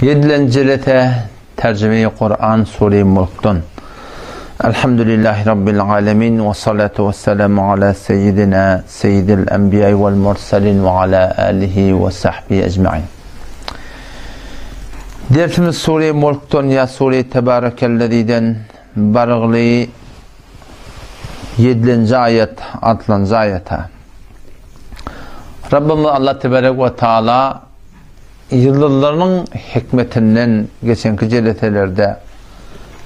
Ýedilenji jelese Terjime-i Kur'an Sure-i Mulkdan. Elhamdülillahi Rabbil alemin ve salatu ve selamu ala seyyidina seyyidil enbiya vel mursalin ve ala alihi ve sahbihi ecmain. Dersimiz Sure-i Mulkdan ya Sure-i Tebarekelleziden barygly ýedilenji aýat, altynjy aýata. Rabbimiz Allah Tebarek we Taala ýyldyzlarynyň hikmetinden geçenki jeleselerde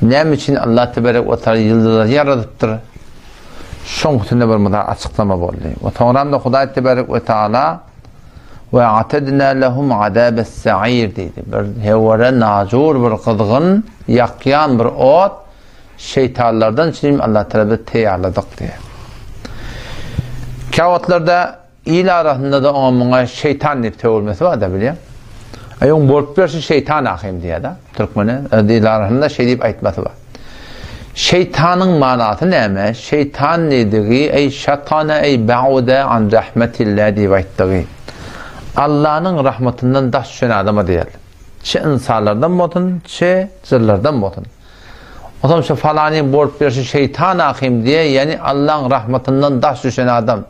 näme üçin Allah Tebarek we Taala ýyldyzlary ýaradypdyr? Şoň üstünde bir mysal açyklama boldy. We soňram-da Hudaý Tebarek we Taala we atedna lehum azabes sa'ir diýdi. Bir hewere najur bir gyzgyn ýakýan bir ot şeýtanlardan üçin Allah Teala biz teýýarladyk diýýär. Käwagtlarda il arasynda-da oňa muňa şeýtan diýip sögülmesi bar-da bilýän. Aý oň bolup berşi şeýtan ahym diýýär-de. Türkmene öz il arasynda şeý diýip aýtmasy bar. Şeýtanyň manasy näme? Şeýtan diýdigi eý şatana eý ba'uda an rahmetilla diýip aýtdygy. Allanyň rahmatyndan daş düşen adama diýýär. Çi ynsanlardan bolsun, çi jynlardan bolsun. Onsoň şu falanyň bolup berşi şeýtan ahym diýe, ýagny Allaň rahmatyndan daş düşen adam.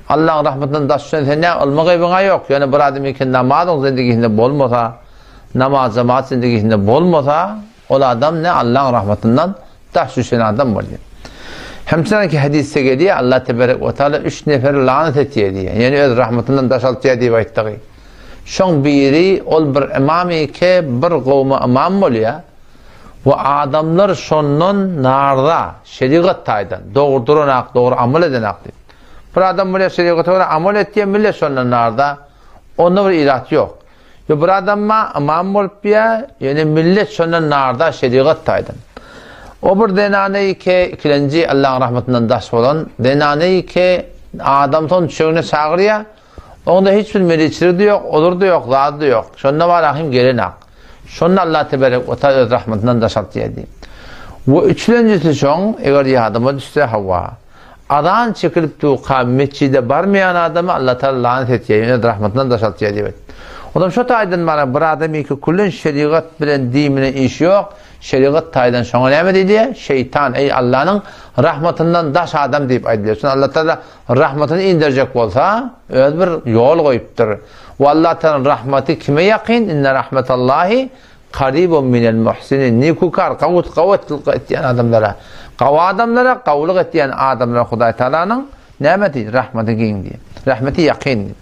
Allaň rahmatyndan daş düşen sen nä ylmy gaýbyňa ýok, ýöne bir adam eken namazyň zindigisinde bolmasa, namaz jemaat zindigisinde bolmasa, ol adam ne Allaň rahmatyndan daş düşen adam bolýar. Hemçinki hadisde gelýär, Allah teberek we taala üç neferi lanet etýär diýýär. Ýagny öz rahmatyndan daş altýar diýip aýtdygy. Şoň biri ol bir ymam eke bir gowma ymam bolýar we adamlar şondan narza, şerigat taýdan, dogry duranak, dogry amal edenak diýip. Bir adam bolýar şerigata görä amal etýär, millet şondan narza, onda bir ilat ýok. Ýa bir adam bar, ymam bolup ýa, ýöne millet şondan narza şerigat taýdan. O bir zenana eke, ikilenji Allahyň rahmatyndan daş bolan zenana eke, adam son düşegine çagyrýar, Onda hiç bir meliçiligi-de ýok, ozury-da ýok, zady-da ýok. Şonda bar ahim gelen-ak. Şonda Allah teberek we taala öz rahmatyndan daş atýar diýip. We üçlenjisi şoň, eger ýadyma düşse, hawa. Azan çekilip durka metjide barmaýan adamy Allah taala lanet etýär, ýöne öz rahmatyndan daş atýar diýip. Onam şo taýdan mana bir adam iki küllen şerigat bilen din bilen işi ýok, şerigat taýdan şoňa näme diýilýär? Şeýtan, eý Allanyň rahmatyndan daş adam diýip aýdylýar. Şonda Allah taala Rahmatyny inderjek bolsa, öz bir ýol goýupdyr. We Allah Tagalaň rahmaty kime ýakyn? Inne rahmetallahi karibun minel muhsinin. Nikukar, gawy gawy etýän adamlara. Gawy adamlara, gawulyk etýän adamlara Hudaý Tagalanyň nämesi? Rahmaty giň diýip. Rahmeti ýakyn diýip.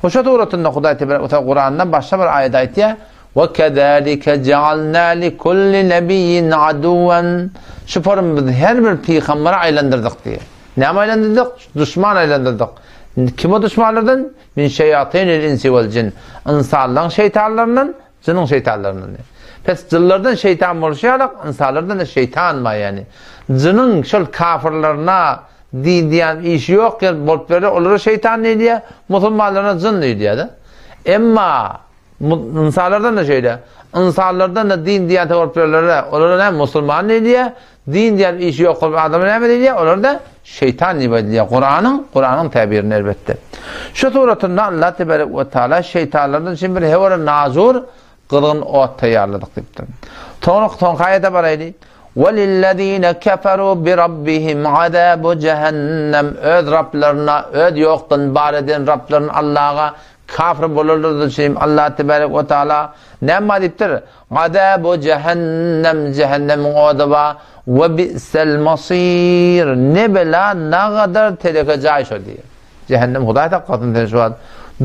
We şu suratynda Hudaý Tebarek we Taala Kuranda başga bir aýat aýtýar. We kezalike ja'alna li kulli nebiyyin aduwan. Şu formy biz her bir pygambere aýlandyrdyk diýip. Näme aýlandyrdyk? Duşman aýlandyrdyk. Kim o duşmanlardan? Min şeýatinil insi wel jin. Ynsanlaryň şeýtanlaryndan, jynyň şeýtanlaryndan. Pes jynlardan şeýtan bolşy ýaly, ynsanlardan da şeýtan bar ýagny. Jynyň şol kafirlerine din diýen işi ýok ýer bolup berler, olara şeýtan diýilýär, musulmanlaryna jyn diýilýär-de. Emma Ynsanlardan-da şeýle. Ynsanlardan-da din diýýän bolup ýörlere, olara näme musulman diýilýär, din diýen işi ýok bolup adama näme diýilýär? Olara-da şeýtan diýip aýdylýar. Kuranyň, Kuranyň täbirinde elbetde. Şu suratynda Allah tebarek we taala şeýtanlardan üçin bir hewara nazur gyzgyn ot taýýarladyk diýipdir. Soňra soňky aýada baraýly. Walillezine keferu bi rabbihim azabu jehennem. Öz Rablaryna, öz ýokdan bar eden Rablaryna Allaha Kafir bolanlar üçin Allah tebarek we taala näme diýipdir? Azabu jehennem, jehennemiň ody bar. We bi'sel masir. Ne bela, nagadar teleke jaý şo diýýär. Jehennem Hudaý saklasyn seni şu wagt.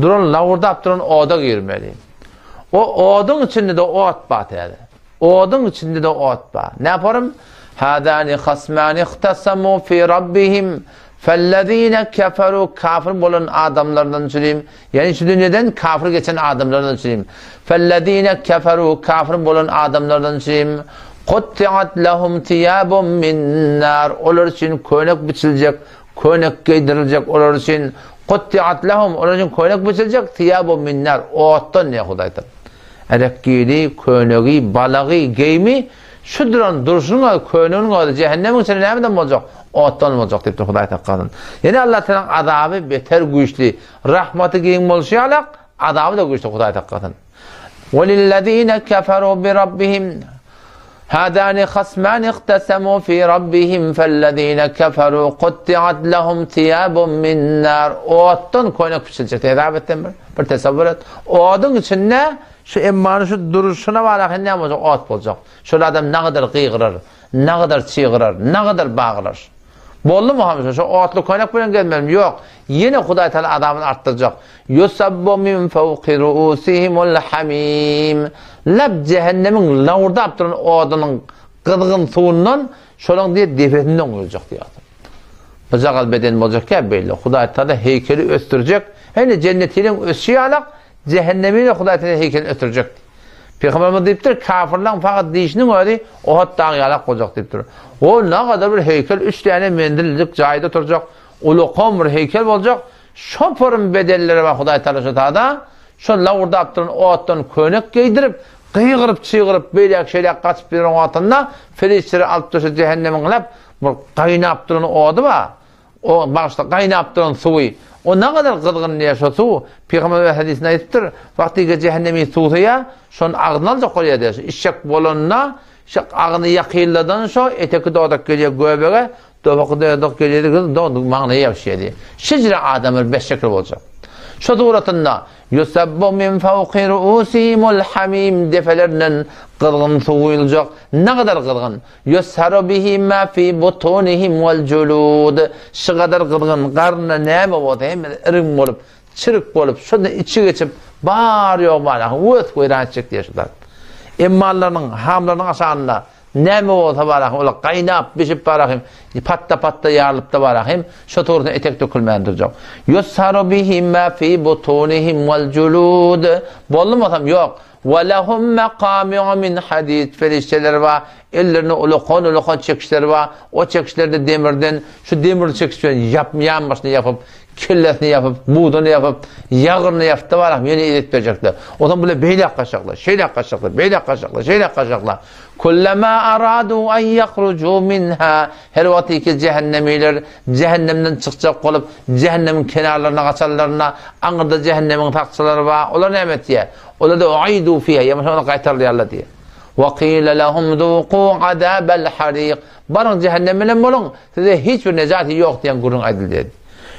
Duran lawurdap duran oda girmeli. O oduň içinde-de ot bar täze. Oduň içinde-de ot bar. Näporym? Hazani hasmani ihtasamu fi rabbihim fellezine keferu kafir bolan adamlardan üçin, ýagny şu dünýeden kafir geçen adamlardan üçin. Fellezine keferu kafir bolan adamlardan üçin kuttiat lehum tiyabun min nar olar üçin könek biçiljek, könek geýdiriljek olar üçin kuttiat lehum olar üçin könek biçiljek tiyabun min nar otdan diýär Hudaý Taala. Erekgili, könegi, balagy, geými şu duran durşunyň özi, köneginiň özi jähennemiň içinde nämeden boljak? Otdan boljak diýipdir Hudaý saklasyn. Ýene Allah Tagalaň azaby beter güýçli. Rahmaty giň bolşy ýalak, azaby-da güýçli Hudaý saklasyn. Welillezine keferu bi rabbihim Hadani hasmani ihtasamu fi rabbihim fellezine keferu kuttiat lehum thiyabun min nar. Otdan köýnek biçiljek. Hesap etden bir, bir tesewwür et. Oduň içinde şu emmany şu duruşuna baraky näme boljak? Ot boljak. Şol adam nagadar gygyrar, nagadar çygyrar, nagadar bagyrar. Boldumy hamyşa şo otly köýnek bilen gezmelimi? Ýok. Ýene Hudaý Taala azabyny artdyrjak. Yusabbu min fawqi ruusihimul hamim. Lap jähennemiň lawurdap duran odunyň gyzgyn suwundan şolaň diýe depesinden guýuljak diýýär. Bujagaz beden boljak ýa beýle. Hudaý Taala heýkeli ösdürjek. Hene jennetiniň ösüşi ýalak, jähennemi-de Hudaý Taala heýkelini ösdürjek. Pygamberimiz diýipdir, kafirleň fakat dişiniň özi Ohud dagy ýalak boljak diýipdir. O nagadar bir heýkel üç däne menzillik jaýda oturjak, ulakan bir heýkel boljak, şo porun bedenleri bar Hudaý Taala şo tada, şo lawurdap duran otdan köýnek geýdirip, gygyryp-çygyryp beýläk-şeýläk gaçyp ýören wagtynda perişdeler alyp durşy jähennemiň lap bir gaýnap duran ody bar. O bagyşla, gaýnap duran suwy. O nagadar gyzgyn diýýär şo suw. Pygamber öz hadysynda aýdypdyr, Wagtyky jähennemi suwsaýar, şony agzyna aljak bolýar diýýär. Şo içjek bolanda, şo agzyny ýakynladan şo eteki dodak gelýär göbege, dobaky dodak gelýär, dodak maňlaýa ýapyşýar diýýär. Şeýle adamlar beşşekil boljak. Şo suratynda Yusabbu min fawqi ru'usihimul hamim depelerinden gyzgyn suw guýuljak. Nagadar gyzgyn. Ýusharu bihi ma fi butunihim wal julud. Şu gadar gyzgyn garnynda näme bolsa hemmesi iriň bolup, çirik bolup, şonda içi geçip, bar ýogy bar ahy wös weýran etjek diýýär şu zat. Emmallarynyň, hamlarynyň aşagynda näme bolsa bar ahy olar gaýnap, bişip bar ahy patda-patda ýarylypda bar ahy şo tugrusynda etek dökülmän durjak. Ýusharu bihi ma fi butunihim wal julud. Boldumy bolsam ýok. Ve lehum mekami'u min hadid, perişdeler bar, ellerinde ulakan-ulakan çekiçler bar, o çekiçler-de demirden, şu demir çekiç bilen ýap, ýan başyny ýapyp, kellesini ýapyp, buduny ýapyp, ýagyrnyny ýapyp-da bar, ýene ezet berjekler. Onsoň bular beýläk gaçjaklar, şeýläk gaçjaklar, beýläk gaçjaklar, şeýläk gaçjaklar. Kullama aradu en yahruju minha, her wagt ki jähennemiler jähennemden çykjak bolup, jähennemiň kenarlaryna gaçanlarynda, aňyrda jähennemiň sakçylary bar, olar näme etýär? Olar-da uidu fiha, ýa bolmasa ony gaýtarylýarlar diýýär. Wa qila lahum zuqu azabal hariq. Baryň jähennem bilen boluň, size hiç bir nejat ýok diýen gürrüň aýdyldy.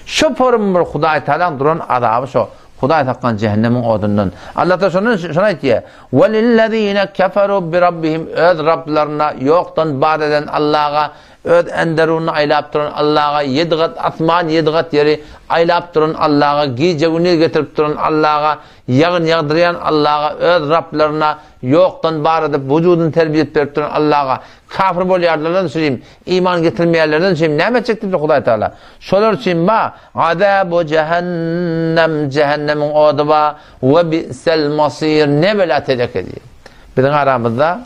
Şo forum bir Hudaý Tagalaň duran azaby şo. Hudaý saklan jähennemiň odundan. Allah Taala şondan şony aýtýar. Walillezine keferu bi rabbihim öz Rablaryna ýokdan bar eden Allaha Öz enderunyny aýlap duran Allaha, ýedi gat asman, ýedi gat ýeri aýlap duran Allaha, gije-gündiz getirip duran Allaha, ýagyn ýagdyrýan Allaha, öz Rablaryna ýokdan bar edip, wujudyny terbiýe edip berip duran Allaha kafir bolýarlardan üçin, iman getirmeýänlerden üçin näme etjek diýipdir Hudaý Tagala. Şolar üçin ba, azabu jähennem, jähennemiň ody ba, we bi'sel masir, ne bela teleke diýip. Biziň aramyzda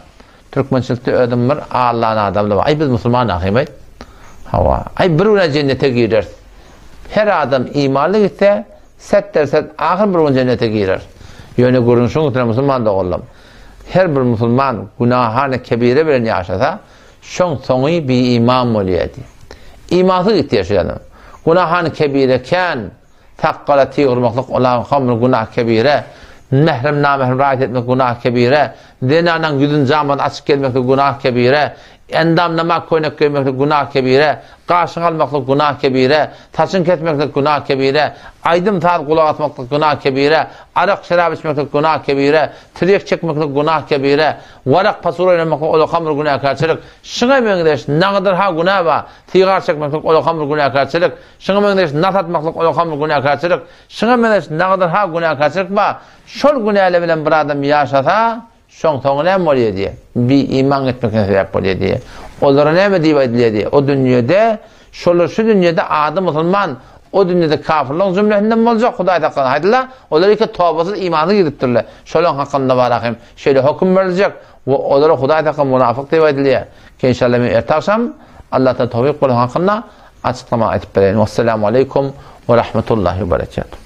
Türkmençilikde özüm bir allan adamda bar. Aý biz musulman ahym-aý. Hawa. Aý bir gün jennete gireris. Her adam imanly gitse, set derset ahyr bir gün jennete girer. Ýöne gürrüň şuň üstüne musulman doganlarym. Her bir musulman günahany kebire bilen ýaşasa, şoň soňy biiman bolýar diýip. Imansyz gitýär şu adam. Günahany kebire kän Sakgala tyg urmaklyk olam hamr günah kebire, Mährem namährem raýat etmek günah kebire, Zenanaň ýüzüni jamadan açyk gezmeklik günah kebire, Endam nama köýnek geýmeklik günah kebire, Gaşyňy almaklyk günah kebire, Saçyňy kesmeklik günah kebire, Aýdym-saz gulak asmaklyk günah kebire, Arak-şerap içmeklik günah kebire, Tirýek çekmeklik günah kebire, Warak pasur oýnamaklyk ola hamr günäkärçilik, Şuňa meňzeş nagadar ha günä bar, Sigar çekmeklik ola hamr günäkärçilik, Şuňa meňzeş nas atmaklyk olakan bir günäkärçilik, şuňa meňzeş nagadar ha günäkärçilik bar. Şol günäler bilen bir adam ýaşasa, şoň soňy näme bolýar diýýär? Bi-iman gitmekine sebäp bolýar diýýär. Olara näme diýip aýdylýar diýýär? O dünýede, şolar şu dünýede ady musulman, o dünýede kafirlaryň jümlesinden boljak, Hudaý saklasyn. Aýdylar, olar iki tobasyz imansyz gidipdirler. Şolaryň hakynda bar hem şeýle höküm beriljek we olara Hudaý saklasyn munafyk diýip aýdylýar. Inşallah men erte agşam Allahdan towfyk bolsa hakynda açyklama aýdyp bereýin. Wesselamu aleýkum we rahmetullahi we berekatuh.